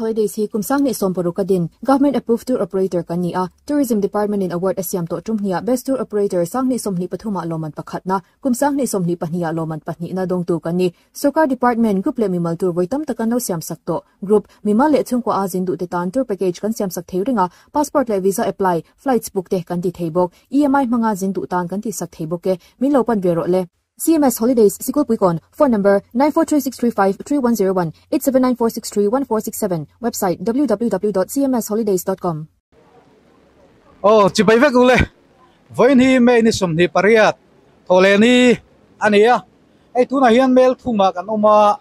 Holidays hi kum sang hnih 60 a din Government Approved Tour Operator kan ni a, Tourism Department in award a siam tawh tum hniah Best Tour Operator 2023 ah lawmman pakhatna, kum 2022 ah lawmman pahnihna dawngtu kan ni. Sorkar Department, Group leh mimal tour vawi tam tak an lo siam sak tawh. Group, mimal leh chhungkua a zin duhte tan tour package kan siam sak thei reng a, passport leh visa apply, flights book te kan ti thei bawk. EMI hmanga zin duh tan kan ti sak thei bawk e. Min lo pan ve rawh le. CMS Holidays, Sikulpuikawn, Phone number, 9436353101, 8794631467, Website, www.cmsholidays.com. Aw chibai vek ule vawiin hi May ni 28 thawhleh ni a ni a, hei tunah hian mel thumah kan awm a,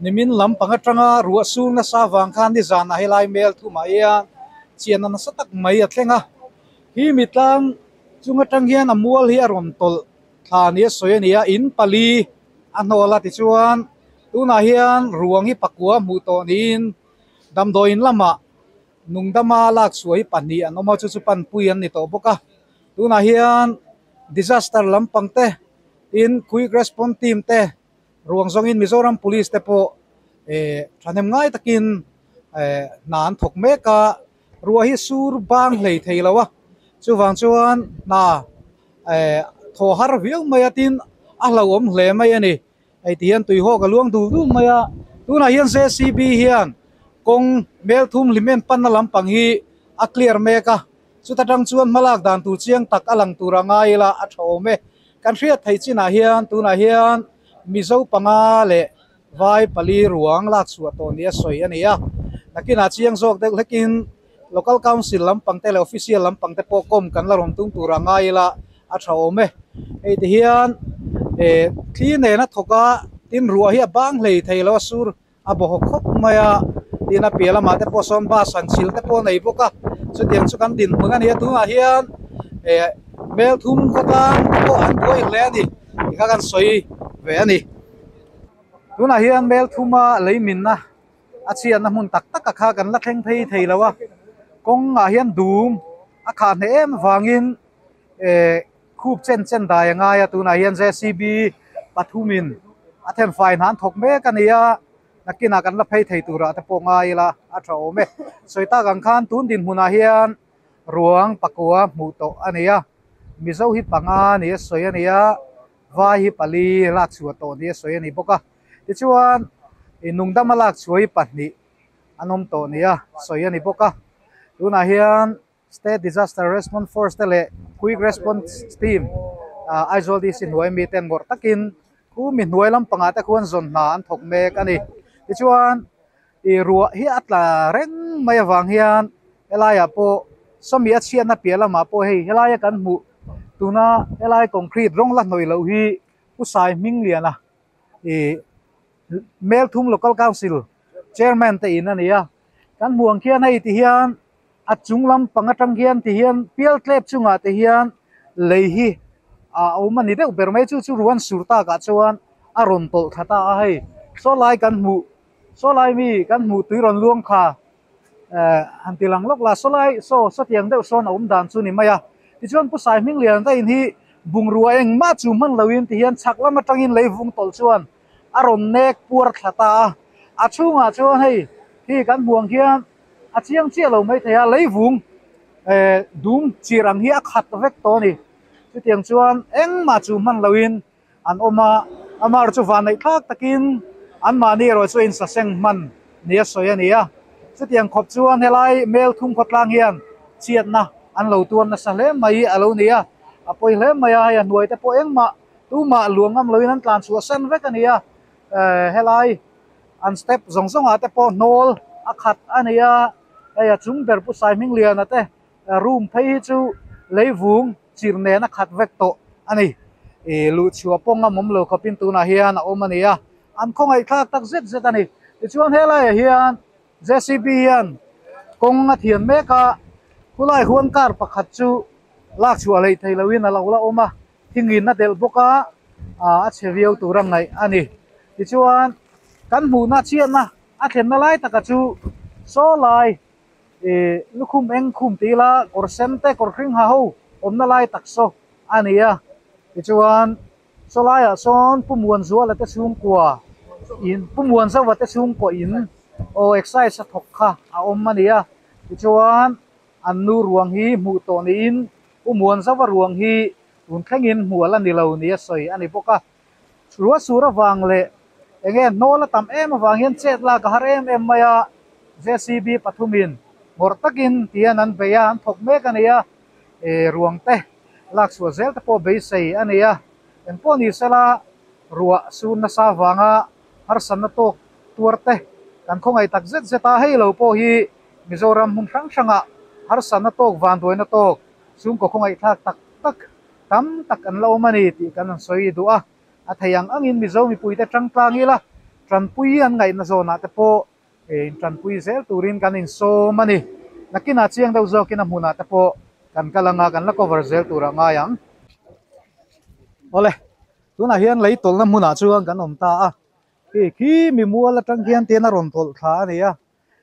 nimin lam pang atanga ruah sur nasa vang khan nizanah helai mel thumah hian chian a nasa tak mai a thleng a, hi mitlang chung atang hian a mual hi a rawn tawlh Thla ni a sawi a ni a, in pali a hnawl a tichuan tunah hian ruang hi pakua hmuh tawh niin damdawiin lamah nungdama lak chhuah hi pahnih an awm a, chu chu panpui an ni tawh bawk a. Tunah hian disaster lampang te tin quick response team te ruang zawngin Mizoram Police te pawh eh thahnem ngai takin eh hna an thawk mek a, ruah hi sur bang hlei thei lo a, chuvang chuan hna eh thaw har viau mai a tin a hlauhawm hle mai a ni. Hei ti hian tuihawk a luang dul dul mai a, tunah hian JCB hian kawng mel thum hlim en panna lampang hi a clear mek a, chuta tang chuan hmalak dan tur chiang tak a lang tur a ngai ila a tha awm e. Kan hriat theih chinah hian tunah hian Mizo panga leh vai pali ruang lak chhuah tawh nia sawi a ni a, nakinah chiang zawk deuh hlekin Local Council lampang te leh Official lampang te pawh kawm kan la rawn tum tur a ngai ila a tha awm e. Hei ti hian eh thli nena thawk a tin ruah hi a bang hlei thei lo a sur a bawhawk khawp mai a, tin a piah lamah te pawh sawn bus han chhil te pawh a nei bawk a, chutiang chu kan dinhmun a ni a tunah hian eh mel thum khawtlang te pawh an buai hle a ni tih kha kan sawi ve a ni. Tunah hian mel thuma lei minna a chhiatna hmun tak tak a kha kan la thleng phei thei lo a, kawngah hian dum a khah hneh em vangin eh khup chen chen dai a ngai a, tunah hian JCB pathumin a thenfai hna an thawk mek a ni a, nakinah kan la phei thei turah te pawh ngai ila a tha awm e. Sawi tak ang khan tun dinhmunah hian ruang pakua hmuh tawh a ni a, Mizo hi panga ni a sawi a ni a. Vai hi pali lak chhuah tawh ni a sawi a ni bawk a, tichuan ih nungdama lak chhuah hi pahnih an awm tawh ni a sawi a ni bawk a. Tunah hian State Disaster Response Force te leh Quick Response Team ah Aizawl DC hnuai mi ten ngawrh takin khu mi hnuai lampangah te khuan zawn hna an thawk mek a ni. Tichuan ih ruah hi a tla reng mai avang hian helaiah pawh sawmi a chhiatna piah lamah pawh hei helaia kan hmuh tuna helai concrete rawng la hnawih loh hi Pu Sai Hmingliana ih Melthum Local Council Chairman te in a ni a, kan hmuh ang khian hei ti hian a chung lampang atang hian ti hian pial tlep chungah te hian lei hi a awm a ni deuh ber mai chu chu ruan sur takah chuan a rawn tawlh thla ta a hei saw lai kan hmuh saw lai mi kan hmuh tui rawn luang kha eh han ti lang lawk la saw lai saw sawtiang deuh sawn a awm dan chu ni mai a tichuan pu sai hming lian daih hi bungrua engmah chu hman loin ti hian chhak lam atangin lei vung tawlh chuan a rawn nek puar thla ta a a chhungah chuan hei hi kan hmuh ang hian a chiang chiah lo mai thei a lei vung eh dum chir ang hi a khat vek tawh a ni chutiang chuan engmah chu hman loin an awm a, amah chu vanneih thlak takin anmahni erawh chu insaseng hman nia sawi a ni a. Chutiang khawp chuan helai mel thum khawtlang hian chhiatna an lo tuar nasa hle mai a lo ni a, a pawi hle mai a, hei a hnuai te pawh engmah tumah luang ngam loin an tlan chhuah san vek a ni a, helai an step zawng zawngah te pawh hnawl a khat a ni a, hei a chung ber Pu Saihmingliana te Room phei hi chu leivung chir nen a khat vek tawh a ni. Ih luh chhuah pawng a mawm lo khawpin tunah hian a awm a ni a, an khawngaihthlak tak zet zet a ni. Tichuan helaiah hian JCB hian kawng a thian mek a, khulai huan car pakhat chu lak chhuah hleih thei loin a lo la awm a, thingin a delh bawk a, a chhe viau tur a ngaih a ni. Tichuan kan hmuhna chhiatna a thlenna lai taka chu saw lai Ih lukhum eng khum ti ila kawr sen te kawr hring ha ho awmna lai tak saw a ni a tichuan saw laiah sawn Pu Muanzuala te chhungkua in Pu Muanzauva te chhungkua in Aw excise a thawk kha a awm a ni a, tichuan an nu ruang hi hmuh tawh niin U Muanzauva ruang hi tun thlengin hmual a ni lo ni a sawi a ni bawk a. Ruah sur avang leh enge hnawl a tam em avang hian chet lak a har em em mai a, JCB pathumin ngawrh takin tihian an bei a, an thawk mek a ni a, ruang te lak chhuah zel te pawh beisei a ni a. Engpawh ni sela ruah sur nasa avanga harsatna tawk tuar te kan khawngaih tak zet zet a, hei lo pawh hi Mizoram hmun hrang hrangah harsatna tawk vanduaina tawk chhungkaw khawngaihthlak tak tak tam tak an la awm a ni tih kan han sawi duh a, a thei ang angin Mizo mipuite tangtlang ila tanpui an ngaihna zawnah te pawh intanpui zel turin kan insawm a ni. Nakinah chiang deuh zawkin a hmunah te pawh kan kal anga kan la cover zel tur a ngai ang. Awle, tunah hian lei tawlhna hmunah chuan kan awm ta a, khi khi mimual atang hian tian a rawn tawlh thla a ni a.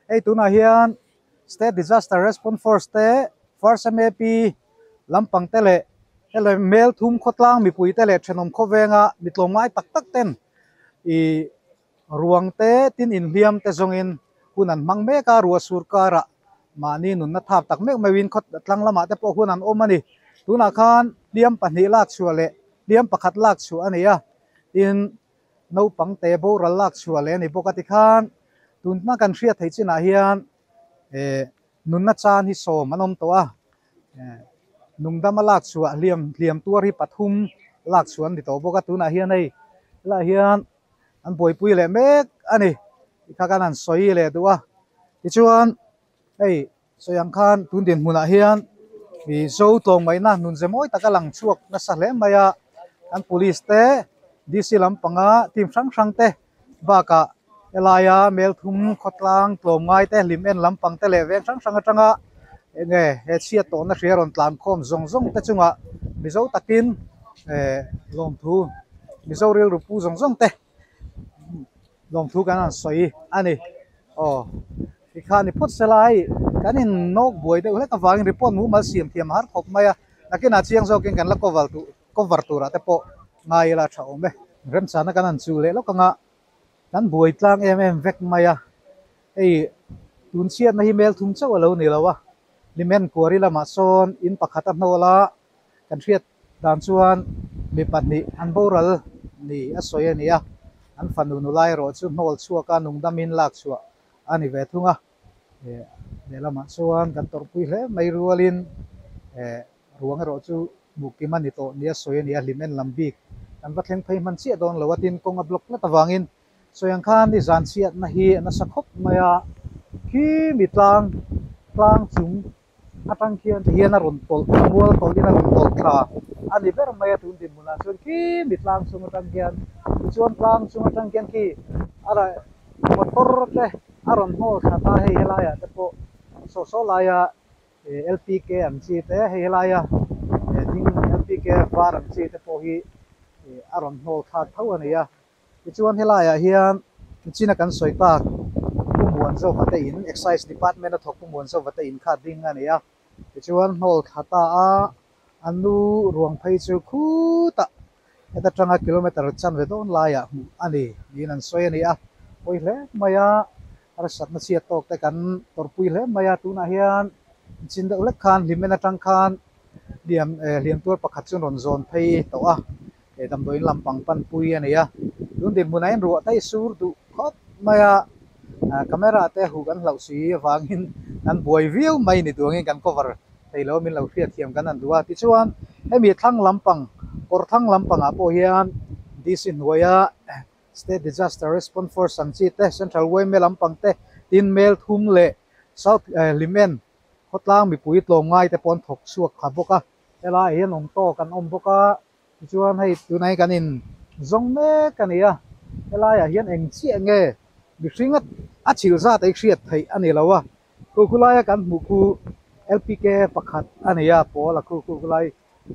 Hei tunah hian State Disaster Response Force te, First MAP lampang te leh helai Melthum khawtlang mipui te leh thenawm khawvenga mi tlawmngai tak tak ten ih ruang te tin inhliam te zawngin hun an hmang mek a, ruah sur karah mahni nunna thap tak meuh meuhin khaw tlang lamah te pawh hun an awm a ni. Tunah khan hliam pahnih lak chhuah leh hliam pakhat lak chhuah a ni a, tin Naupang te boral lak chhuah leh a ni bawk a tikhan tunhma kan hriat theih chinah hian eh nunna chan hi sawm an awm tawh a, eh nungdama lak chhuah hliam hliam tuar hi pathum lak chhuah an ni tawh bawk a tunah hian hei helaiah hian an buaipui leh mek a ni tikha khan an sawi leh duh a tichuan hei Sawi ang khan tun dinhmunah hian ih zo tlawmngaihna nunze mawi taka lang chhuak nasa hle mai a, kan police te DC lampanga team hrang hrang te bakah helaia Melthum khawtlang tlawmngai te hlim en lampang te leh veng hrang hrang atanga enge he chhiat tawhna hria rawn tlan khawm zawng zawng te chungah Mizo takin eh lawmthu Mizo rilru pu zawng zawng te Lawmthu kan han sawi a ni. Aw, tikhan i phawt sela hei kan in nawk buai deuh hlek avangin report mumal siam thiam a har khawp mai a, nakinah chiang zawkin kan la cover tur cover turah te pawh ngai ila tha awm e. Remchana kan han chu leh lawk anga kan buai tlang em em vek mai a, hei tun chhiatna hi mel thum chauh a lo ni lo a, Limen Kuari lamah sawn in pakhat a hnawl a, Kan hriat dan chuan mi pahnih an boral ni a sawi a ni a, an fanu nula erawh chu hnawl chhuaka nungdamin lak chhuah a ni ve thung a. Lehlamah chuan kan tawrhpui hle mai rualin ruang erawh chu hmuhkim a ni tawh ni a sawi a ni a, hlim en lam bik kan va thleng phei hman chiah dawn lo a, tin kawng a block tlat avangin Sawi ang khan ni zan chhiatna hi a nasa khawp mai a, khi mi tlang tlang chung atang khian ti hian a rawn tawlh mual tawlhin a rawn tawlh thla a ni ber mai a tun dinhmunah chuan khi mi tlang chung atang khian tichuan tlang chung atang khian khi a motor te a rawn hnawl thla ta hei helaiah te pawh saw saw laia LPK ang chi te hei helaia ding LPK var ang chi te pawh hi a rawn hnawl thlak tho a ni a. Tichuan helaiah hian china kan sawi tak Pu Muanzova te in Excise Department a thawk Pu Muanzova te in kha ding a ni a, tichuan hnawl thla ta a, a nu ruang phei chu khutah heta tanga kilometer chanve dawn laiah hmuh a ni niin an sawi a ni a, pawi hle mai a, harsatna chhiat tawk te kan tawrhpui hle mai a, tunah hian chin deuh hlek khan hlimen atang khan hliam hliam tuar pakhat chu an rawn zawn phei tawh a. He damdawiin lampang panpui a ni a, tun dinhmunah hian ruah te hi sur duh khawp mai a, camera te huh kan hlauh si avangin kan buai viau mai ni duangin kan cover thei lo a min lo hriat thiam kan han duh a. Tichuan hemi thlang lampang kawr thlang lampangah pawh hian DC hnuaia State Disaster Response Force ang chi te, Central yma lampang te, tin Melthum leh South Hlimen khawtlang mipui tlawmngai te pawh an thawk chhuak kha bawk a, helaiah hian awm tawk an awm bawk a. Tichuan hei tunah hi kan in zawng mek a ni a, helaiah hian eng chiah nge mihring a chhil zat ei hriat theih a ni lo a, khu khu laia kan hmuh khu LPK pakhat a ni a, pawl a khu khu lai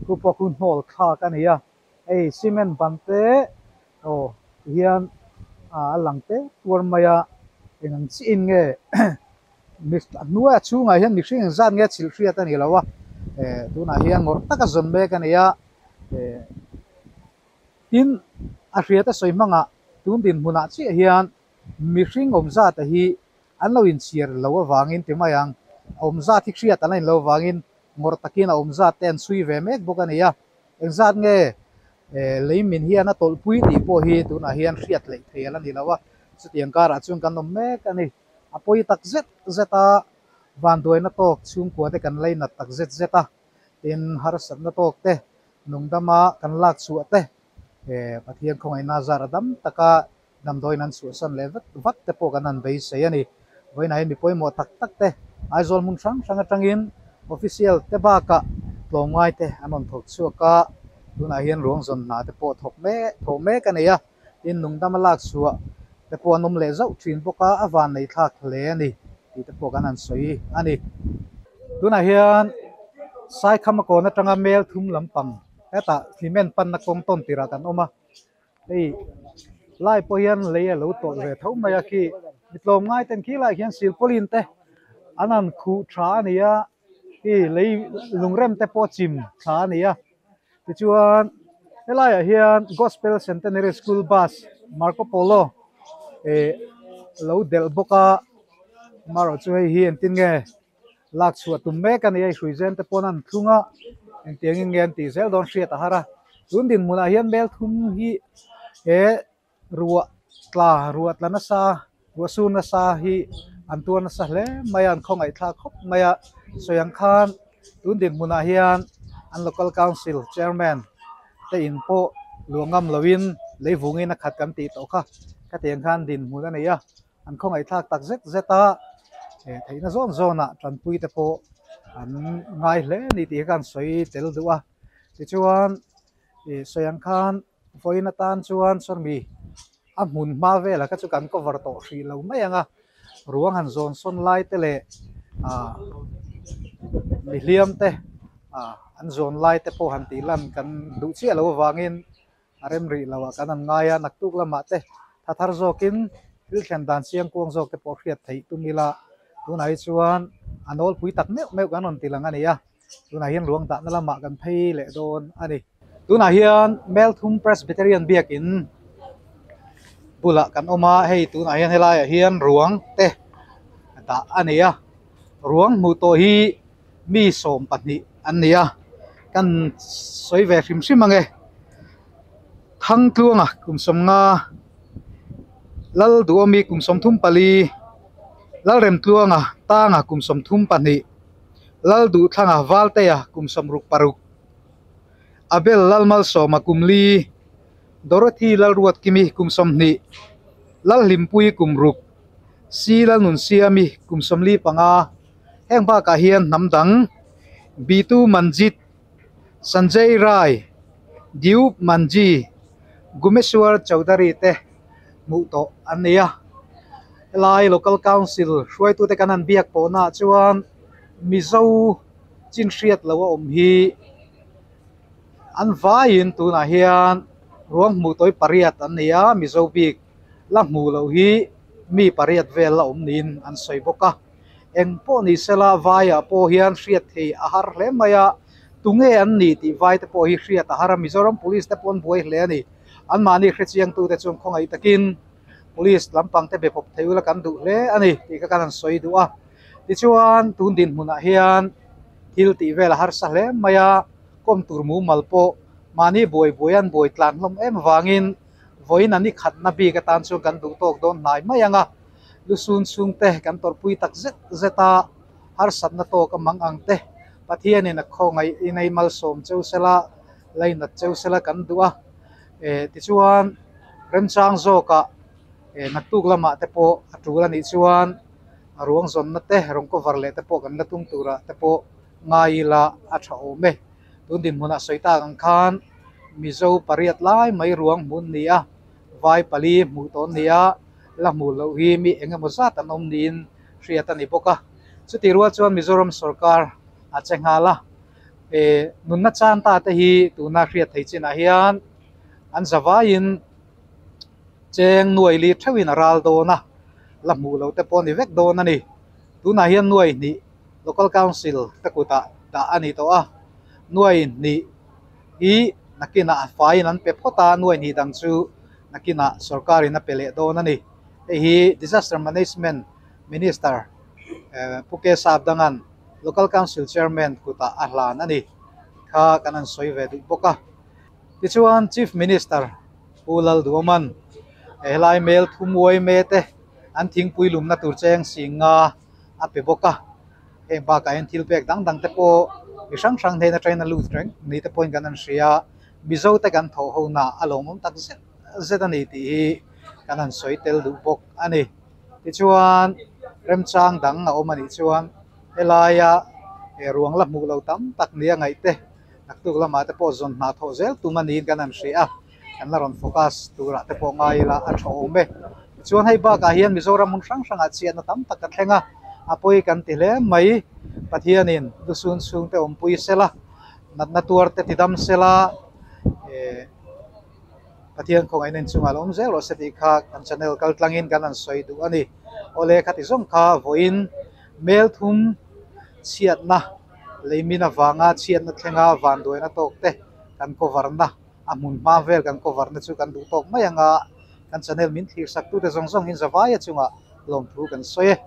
khu pawh khu hnawl thlak a ni a, hei cement ban te aw tihian a lang te tuar mai a, eng ang chiah in nge a hnuaia chhungah hian mihring eng zat nge chhilh hriat a ni lo a, eh tunah hian ngawrh taka zawn mek a ni a, eh tin a hriat a sawi hmangah tun dinhmunah chiah hian mihring awm zat a hi an lo inchhiar lo avangin ti mai ang a awm zat hi hriat an la inlo avangin ngawrh takin a awm zat te an chhui ve mek bawk a ni a engzat nge eh lei min hian a tawlhpui tih pawh hi tunah hian hriat hleih thei a la ni lo a chutiang karah chuan kan awm mek a ni a pawi tak zet zet a vanduaina tawk chhungkua te kan leinat tak zet zet a tin harsatna tawk te nungdama kan lak chhuah te eh Pathian khawngaihna zar a dam taka damdawiin an chhuahsan leh vat vat te pawh kan han beisei a ni. Vawiinah hian mi pawimawh tak tak te Aizawl hmun hrang hrang atangin official te bakah tlawmngai te an rawn thawk chhuak a, tunah hian ruang zawn hna te pawh thawk mek thawh mek a nei a, tin nungdama lak chhuah te pawh an awm leh zauh thin bawk a, a van nei thlak hle a ni tih te pawh kan han sawi a ni. Tunah hian Saikhama kawn atanga mel thum lampang hetah cement panna kawng tawn tirah kan awm a. Hei lai pawh hian lei a lo tawlh ve tho mai a khi mi tlawm ngai ten khi lai hian silpauline te an han khuh tha a ni a khi lei lungrem te pawh chim tha a ni a tichuan helaiah hian gospel centenary school bus marco polo eh lo delh bawk a amaherawhchu chu hei hi engtin nge lak chhuah tum mek a ni a hrui zen te pawn an thlung a engtiang in nge an tih zel dawn hriat a har a tun dinhmunah hian mel thum hi he ruah tla ruah tla nasa ruah sur nasa hi an tuar nasa hle mai a an khawngaih thlak khawp mai a sawi ang khan tun dinhmunah hian an local council chairman te in pawh luah ngam loin lei vungin a khat kan tih tawh kha khatiang khan dinhmun a nei a. An khawngaih thlak tak zet zet a, eh theihna zawn zawnah tanpui te pawh an ngai hle a ni tih hi ka han sawi tel duh a. Tichuan ih sawi ang khan vawiin atan chuan sawrmi a hmun hma velah kha chu kan cover tawh hrih lo mai ang a, ruang han zawn sawn lai te leh ah mihliam te ah an zawn lai te pawh han tih lan kan duh chiah loh avangin a rem rih lo ah kan han ngai a, naktuk lamah te tha thar zawkin thil thlen dan chiang kuang zawk te pawh hriat theih tum ila tunah hi chuan a nawlpui tak meuh meuh kan rawn ti lang a ni a, tunah hian ruang dahna lamah kan phei leh dawn a ni. Tunah hian Melthum Presbyterian biakin bulah kan awm a, hei tunah hian helaiah hian ruang te dah a ni a, ruang hmuh tawh hi mi 12 an ni a kan sawi ve hrim hrim ang e Thangtluanga kum 50 Lalduhawmi kum 34 Lalremtluanga Tanga kum 32 Lalduhthlanga Valtea kum 66 Abel Lalmalsawma kum 4 Dorothy Lalruatkimi kum 20 Lalhlimpui kum 6 Si Lalnunsiami kum 45 Heng bakah hian hnam dang Bitu Manjit, Sanjay Rai, Diup Manji, Gumeshwar Chaudhary te hmuh tawh an ni a. Helai Local Council hruaitute kan han biak pawhnaah chuan Mizo chin hriat lo a awm hi an vaiin tunah hian ruang hmuh tawi pariat an ni a, Mizo bik la hmuh loh hi mi pariat vel la awm niin an sawi bawk a. Eng pawh ni sela vaiah pawh hian hriat thei a har hle mai a, tunge an ni tih vai te pawh hi hriat a har a, Mizoram Police te pawh an buai hle a ni. Anmahni hrechiangtute chuan khawngaih takin Police lampang te be pawp thei ula kan duh hle a ni tih kha kan han sawi duh a. Tichuan tun dinhmunah hian thil tih vel a harsa hle mai a, kawm tur mumal pawh mahni buai buai an buai tlan hlawm em vangin vawiin an i khatna bik atan chuan kan duh tawk dawn hnai mai ang a. Lusun chhungte kan tawrhpui tak zet zet a, harsatna tawk a mang ang te, Pathianin a khawngaih inei malsawm cheu sela, lainat cheu sela kan duh a. Eh tichuan remchang zawkah eh naktuk lamah te pawh a tul a nih chuan a ruang zawnna te rawn cover leh te pawh kan la tum turah te pawh ngai ila a tha awm e. Tun dinhmunah sawi tak ang khan Mizo pariat lai mai ruang hmun ni a, vai pali hmuh tawn ni a. la hmuh loh hi mi eng emaw zat an awm niin hriat a ni bawk a. Chutih rual chuan Mizoram sorkar a che nghal a, eh nunna chan ta te hi tuna hriat thei chinah hian an zavaiin cheng nuai li theuhin a ral dawn a, la hmuh loh te pawh a ni vek dawn a ni. Tunah hian nuai hnih Local Council te kutah dah a ni tawh a, nuai hnih hi nakinah a faiin an pe phawt a, nuai hnih dang chu nakinah sorkarin a pe leh dawn a ni. Hei hi Disaster Management Minister Pu K Sapdanga'n Local Council Chairman kutah a hlan a ni kha kan han sawi ve duh bawk a. Tichuan Chief Minister Pu Lalduaman helai mel thumuai me te an thingpui lumna tur cheng sing nga a pe bawk a. Heng bakah hian thil pek dang dang te pawh mi hrang hrang hnena train a lut reng ni te pawhin kan han hria. Mizo te kan thawh ho na a lawmawm tak zet zet a ni tih hi kan han sawi tel duh bawk a ni. Tichuan remchang dang a awm a nih chuan helaia he ruang la hmuh lo tam tak nia ngaih te naktuk lamah te pawh zawn hna thawh zel tum a niin kan han hria a, kan la rawn focus turah te pawh ngai ila a tha awm e. Tichuan hei bakah hian Mizoram hmun hrang hrangah chhiatna tam tak a thleng a, a pawi kan ti hle mai. Pathianin lusun chhungte awmpui sela, natna tuar te tidam sela, eh Pathian khawngaihna inchungah lo awm zel rawh se tih kha kan channel kal tlangin kan han sawi duh a ni. Awle khati zawng kha vawiin mel thum chhiatna leimin avanga chhiatna thlenga vanduaina tawk te kan cover na a hmun hma vel kan cover na chu kan duh tawk mai anga kan channel min thlir sak tute zawng zawng in zavaia chungah lawmthu kan sawi e.